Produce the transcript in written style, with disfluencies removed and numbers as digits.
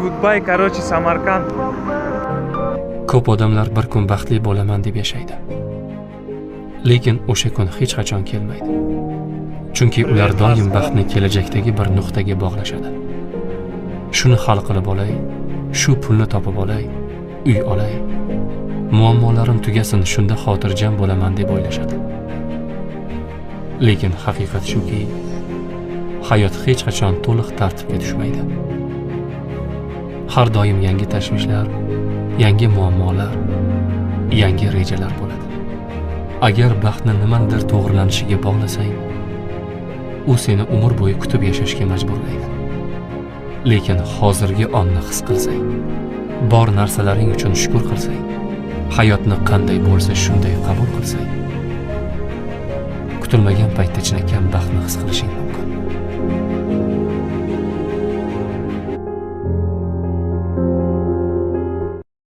Goodbye, короче, Samarqand. Ko'p odamlar bir kun baxtli bo'laman deb yashaydi. Lekin o'sha kun hech qachon kelmaydi. Chunki ular doim baxtni kelajakdagi bir nuqtaga bog'lashadi. Shuni hal qilib olay, shu pulni topib olay, uy olay, muammolarim tugasin, shunda xotirjam bo'laman deb o'ylashadi. Lekin haqiqat shuki, hayot hech qachon to'liq tartibga tushmaydi. Har doim yangi tashvishlar, yangi muammolar, yangi rejalar bo'ladi. Agar baxtni nimanidir to'g'rilanishiga bog'lasang, u seni umr bo'yi kutib yashashga majburlaydi. Lekin hozirgi onni his qilsang, bor narsalaring uchun shukur qilsang, hayotni qanday bo'lsa shunday qabul qilsang, kutilmagan paytda chinakam baxtni his qilishing mumkin.